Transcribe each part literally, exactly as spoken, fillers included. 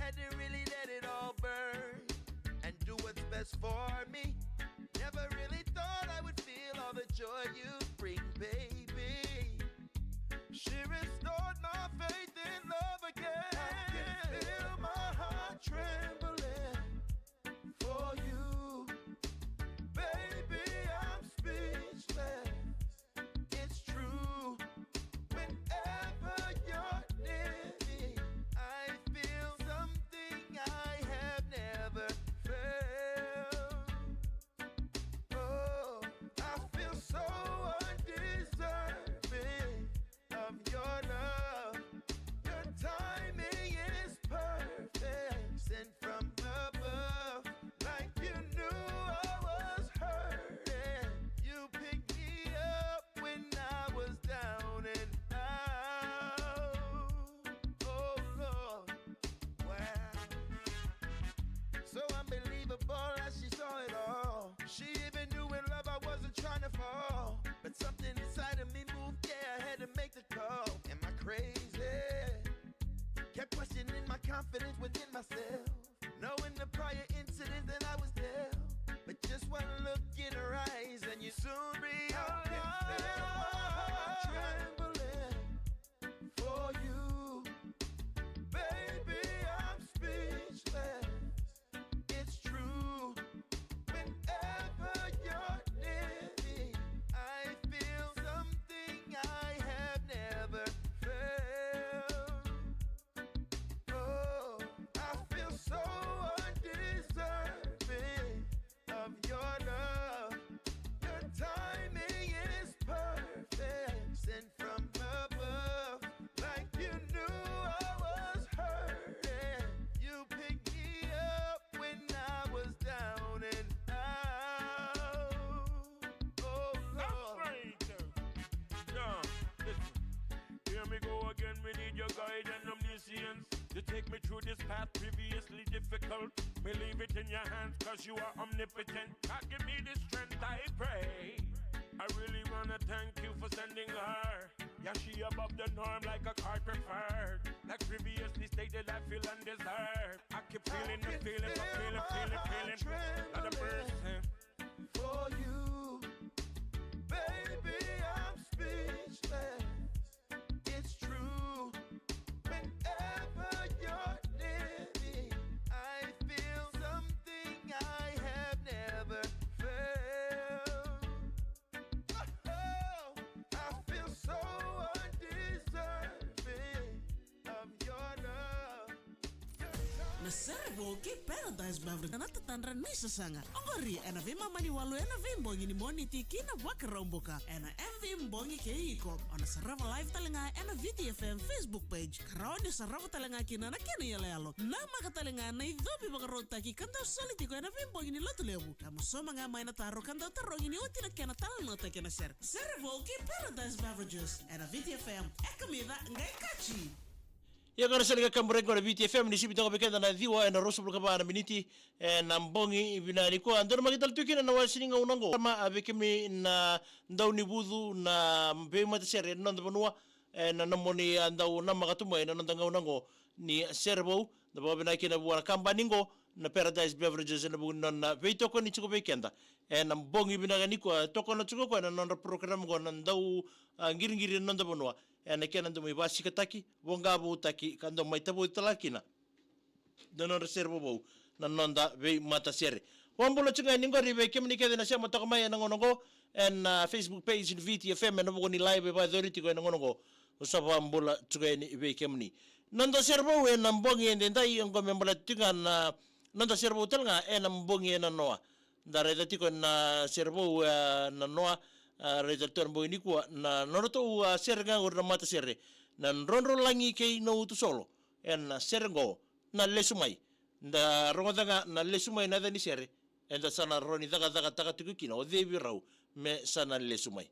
Had to really let it all burn and do what's best for me. Never really thought I would feel all the joy you bring, baby. She restored my faith in love again. I can feel my heart trembling for you. Baby, I'm speechless. It's true. Whenever you're near me, I feel something I have never felt. Oh, I feel so undeserving of your love. Your timing is perfect, sent from above. Like you knew I was hurting, you picked me up when I was down and out. Oh Lord, wow. So unbelievable that she saw it all. She even knew in love I wasn't trying to fall. But something inside of me moved, yeah, I had to make the call. Am I crazy? Kept questioning my confidence within myself. Knowing the prior incidents that I was there. But just one look in her eyes and you soon realize. I can feel my heart trembling for you. Baby, I'm speechless. It's true. Whenever you're near me, I feel something I have never felt. Oh, I feel so undeserving of your love. Your timing is perfect, sent from above. Like you knew I was hurting, you picked me up when I was down and out. Oh Lord. That's right. Yeah, listen. Here we go again, we need your guide and omniscience. You take me through this path previously difficult. Me leave it in your hands 'cause you are omnipotent. God, give me the strength, I pray. I really wanna thank you for sending her. Yeah, she above the norm like a card preferred. Like previously stated, I feel undeserved. I keep feeling the feeling, but feeling, feeling, feeling. Not a person. For you, baby, I'm speechless. It's true. Whenever you're near me, I feel something I have never felt. Oh, I feel so undeserving of your love. Na sere vou kei Paradise Beverage na tatadra ni sasaga. Oqori ena veimama ni walu ena veibogi ni Moniti ki na Vakaraubuka ena M V Bogi kei iko. O na sarava live tale ga ena V T F M Facebook page. Ka rawa ni sarava tale ga kina na kena iyaloyalo. Namaka tale ga na icovi vakarautaki ka dau soli tiko ena veibogi ni Lotulevu. Ka mosoma ga mai na taro ka dau tarogi ni oti na kena talanoataki ena sere. Sere vou kei Paradise Beverages ena V T F M. E kamica qai kaci. Ia, qo na sere ka kaburaki qo na V T F M ni sivi toka vei keda na ciwa ena ruasagavulu ka va na miniti ena bogi vinaka nikua. Dou na maki tale tu kina na wase ni gauna qo. Kama a vei kemuni na daunivucu, na veimatasere ena noda vanua, ena nomuni a dau namaka tu mai na noda gauna qo ni sere vou. Da vakavinavinaka kina vua na kabani qo na Paradise Beverages ena vuku ni nona veitokoni tiko vei keda ena bogi vinaka nikua. Tokona tiko o koya na nodra program qo na dau, a, qiriqiri ena noda vanua ena kena dau mai vakasikataki, voqa voutaki ka dau mai tavoci tale ga kina na nodra sere vovou na noda veimatasere. Vakabula tiko ga yani qori vei kemuni kece na sema toka mai ena gauna qo ena, a, Facebook page ni V T F M ena vuku ni live e vakayacori tiko ena gauna qo. Au sa vakabula tiko yani vei kemuni. Noda sere vou ena bogi edaidai, oqo me baleta tiko ga na noda sere vou tale ga ena bogi enanoa. Da raica tiko na sere vou, e, nanoa, a, raica tiko ena bogi nikua na nodratou, a, sere ga qori na matasere, na Drodrolagi kei Nautusolo ena sere qo na Lesu Mai. Da rogoca ga na Lesu Mai na yaca ni sere. Eda sa na rawa ni cakacakataka tiko kina o cei vei rau me sa na lesu mai.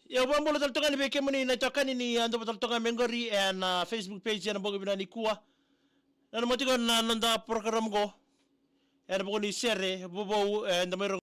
Ia, au vakabula tale toka yani vei kemuni na itokani ni a dau tale toka mai qori ena, a, Facebook page ena bogi vinaka nikua. Nanuma tiko na noda program qo ena vuku ni sere vovou, e, eda mai rogo.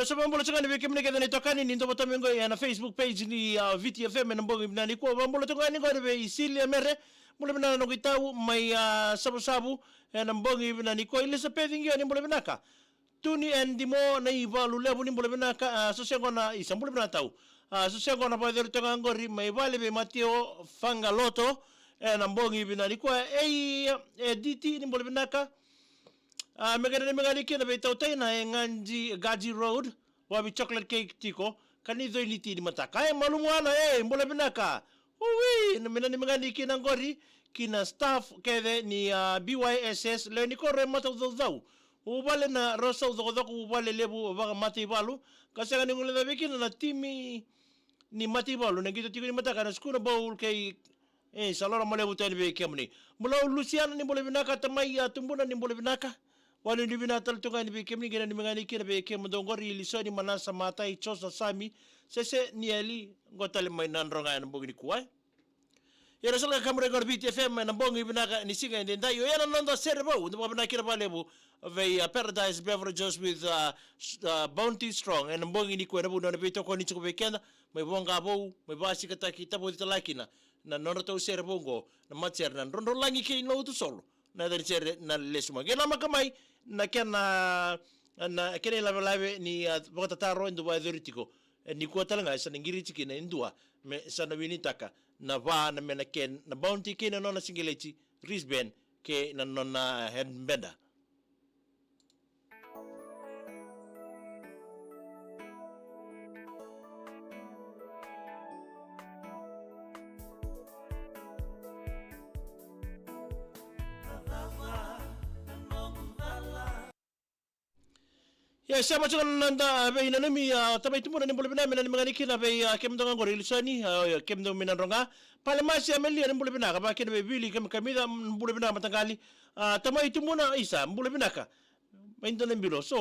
Sa vakabula tiko ga yani vei kemuni kece na itokani ni dau vata mai qo ena Facebook page ni, ah, Viti F M ena bogi vinaka nikua. Vakabula tiko ga yani qo yani vei Silia Mere, bula vinaka na noqu itau mai, ah, Savusavu ena bogi vinaka nikua. Elizabeth Qio ni bula vinaka. Tuni and Dimo na iValu Levu ni bula vinaka, ah, so se qo na, isa, bula vinaka tau. Ah, so se qo na vakayacori toka qori mai vale vei Mateo Fagaloto ena bogi vinaka nikua. Ei, e D T ni bula vinaka. Ah, me qai nanumi ga yani kina vei Tautaina e Gaji, Gaji Road, wavi chocolate cake tiko, ka ni coi ni ti ni mataka. E malumu ana, e, bula vinaka. Ui, na me nanumi ga yani kina qori, kina staff kece ni, ah, B Y S S, lewe ni koro e Mataucaucau. Vuvale na Rosau Cokocoko, vuvale levu vakamataivalu, ka sega ni guilecavi kina na timi ni mataivalu, na qito tiko ni mataka, na Sukuna Bowl kei, e, sa loloma levu tu yani vei kemuni. Bula Lusiana ni bula vinaka, tamai, ah, Tubuna ni bula vinaka. Vakanuinui vinaka tale tu ga yani vei kemuni, qai nanumi ga yani kina vei kemudou qori, Ilisoni, Manasa, Matai, Josa, Sami, Sese, Nieli, qo tale mai Nadroga ena bogi nikua. Ia na sala ka kamurai qori Viti F M ena bogi vinaka ni siga edaidai. Io, ia na noda sere vou, da vakavinaka kina vakalevu vei, ah, Paradise Beverages with, ah, s-, ah, Bounty Strong ena bogi nikua ena vuku ni nona veitokoni tiko vei keda, mai Voqa Vou, mai vakasikataki Tavoti tale ga kina na nodratou sere vou qo, na matasere na Drodrolagi kei Nautusolo. Na yaca ni sere na Lesu Mai. Qai namaka mai na kena, na kena ilavelave ni, ah, vakatataro e dua vakayacori tiko. E nikua tale ga e sa na qiriti kina e dua me sa na winitaka na va na mena ken na Bounty kei na nona siqeleti, wristband, kei na nona headband. Ia, sema tiko na noda veinanumi, ah, tamai Tubuna ni bula vinaka, me nanumi ga yani kina vei, ah, kemudou ga qori Ilisoni, ah, ia, kemudou mai Nadroga. Palemasi Amelia ni bula vinaka, vaka kina vei Vili Kamikamica, mm, bula vinaka mataqali. Ah, tamai Tubuna, isa, bula vinaka. Mai dua na bilo, so,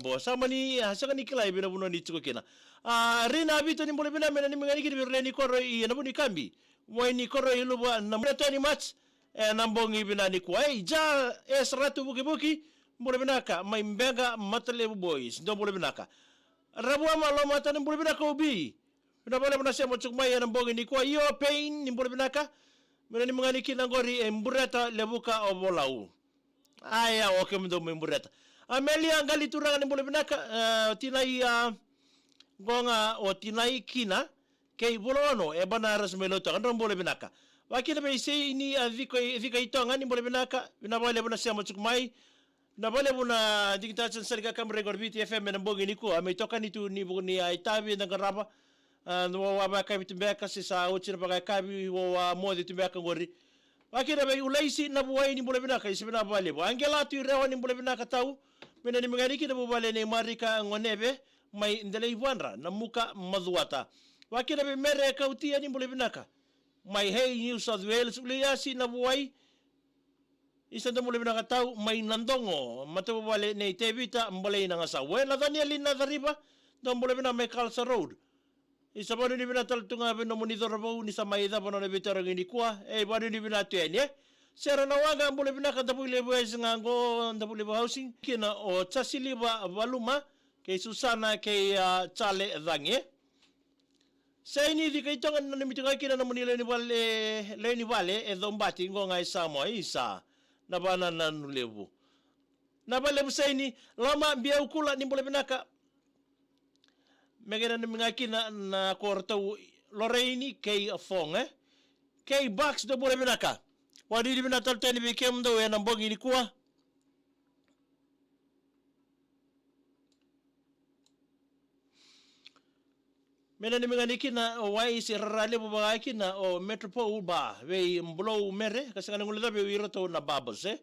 bo, sa mani, ah, sega ni kila i vei na vanua ni tiko kina. Ah, Rina Vito ni bula vinaka, me nanumi ga yani kina vei ira lewe ni koro i Navunikami. Wai ni koro i Luva, na muna twenty March, ena bogi vinaka nikua. Ei, Ja, e Saratu Vukivuki, bula vinaka, mai Beqa, Matalevu Boys, dou bula vinaka. Ravuama Lomata ni bula vinaka, Ubi. Vinaka vakalevu na sema tiko mai ena bogi nikua. Io Pain ni bula vinaka. Me nanumi ga yani kina qori e Bureta Levuka o Volau. Aya, o kemudou mai Bureta. Amelia Qalituraga ni bula vinaka, eh, tinai, ah, qo ga o tinai Kina, kei Vulaono, e Banaras mai Lautoka, drau bula vinaka. Vaka kina vei Seini, ah, Cika, Cika Itoga ni bula vinaka, vinaka vakalevu na sema tiko mai. Vinaka vakalevu na digitata na sala ka kamurai qori Viti F M ena bogi nikua, me itokani tu ni vuku ni, ah, itavi eda qarava. Ah, na wawa vakayakavi tu beka, se sa oti na vakayakavi, wawa moce tu beka qori. Vaka kina vei Ulaisi Navuwai ni bula vinaka, isa vinaka vakalevu. Aqela Tuirewa ni bula vinaka tau. Me nanumi ga yani kina vuvale nei Marika Goneve, mai Delaivadra, Namuka, Macuata. Vaka kina vei Mere Kautia ni bula vinaka, mai Hay, New South Wales. Uliasi Navuwai, isa dou bula vinaka tau, mai Nadogo, matavuvale nei Tevita Balei Nagasau. E Nathanieli Nacariva, dou bula vinaka mai Kalsa Road. Isa vakanuinui vinaka tale tu ga vei nomuni cauravou ni sa mai cava nona veitarogi nikua. E vakanuinui vinaka tu yani, e. Sera Nawaqa, bula vinaka, Davuilevu Housing ga qo, Davuilevu Housing. Kina o Jasiliva Valuma, kei Susana, kei, ah, Jale Cagi, e. Seini Cika Itoga, nanumi tu ga kina nomuni lewe ni vale, lewe ni vale e Caubati qo ga e Samoa, isa. Na vanananu levu. Na valevu Seini, Loma Biaukula ni bula vinaka. Me qai nanumi ga kina na koratou Loreini kei Fong, e. Kei Bucks, dou bula vinaka. Vakanuinui vinaka tale tu yani vei kemudou ena bogi nikua. Me nanumi ga yani kina o Wai se rara levu vaka kina o Metropole Bar, vei Bulou Mere, ka sega ni guilecavi o iratou na Babas, e.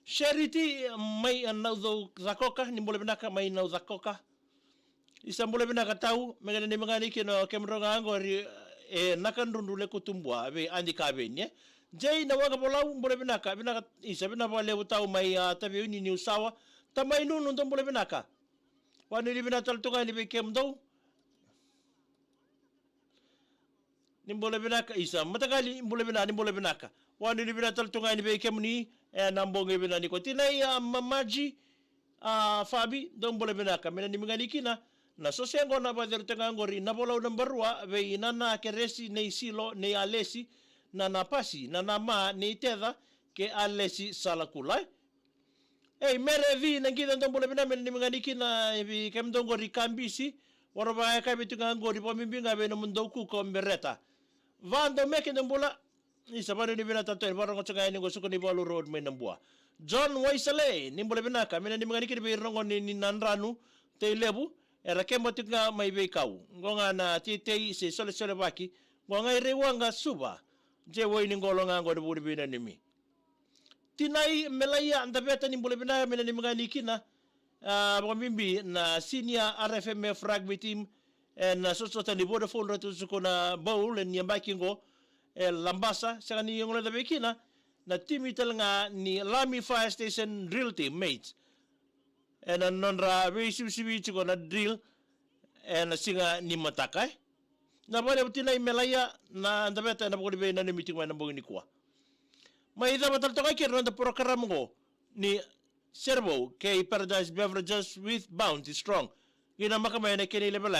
Charity mai Naucakoka, ni bula vinaka mai Naucakoka. Isa bula vinaka tau, me qai nanumi ga yani kina o kemudrau ga qori, e Nakadrudru Lekutubua, vei Adi Kaveni, e. Jei Nawaqavolau, bula vinaka, vinaka, isa vinaka vakalevu tau mai, ah, Taveuni, Niusawa. Tamai Nunu, dou bula vinaka. Vakanuinui vinaka tale tu ga yani vei kemudou. Ni bula vinaka, isa, mataqali, bula vinaka, ni bula vinaka. Vakanuinui vinaka tale tu ga yani vei kemuni ena bogi vinaka nikua. Tinai, ah, Mamaji, ah, Fabi, dou bula vinaka. Me nanumi ga yani kina Na sose qo na vacere tiko ga qori, na Volau na Barua, vei Nana Keresi, nei Silo, nei Alesi, Nana Pasi, Nana Ma, nei Teca, kei Alesi Salakula. Ei, Mere Vi na Qica, dou bula vinaka, me nanumi ga ni kina, e vei kemudou qori Kabisi, waroka e ka vei tu ga qori, vakabibi ga vei nomudou kuko Bereta. Vado Meke, dou bula, ni sa vado ni vinaka tale, varogo tiko ga yani qo Suka ni Valu Road mai Nabua. John Waisale, ni bula vinaka, me nanumi ga ni kina vei ira na gone ni Nadranu, Tailevu, era keba tiko ga mai Veikau. Qo ga na teitei se solesolevaki, qo ga i Reiwaqa, Suva. Jewai ni qolo ga qo ni vuni vei nanumi. Tinai Melaia Daveta, ni bula vinaka, me nanumi ga ni kina, a, vakabibi na senior R F M F rugby team, e na sotasota ni Vodafone Ratu Sukuna Bowl, e ni yabaki qo, e Labasa, sega ni guilecavi kina, na timi tale ga ni Lami Fire Station Drill Team, mates. E na nodra veisivisivi tiko na drill, e na siga ni mataka, e. Na vale vuti na imelaia na Daveta, e na vakanuinui vei nanumi tiko mai na bogi nikua. Mai cava tale toka kei na noda porokaramu qo ni Serevou kei Paradise Beverages with Bounty Strong. Qai na maka mai na kena ilave live.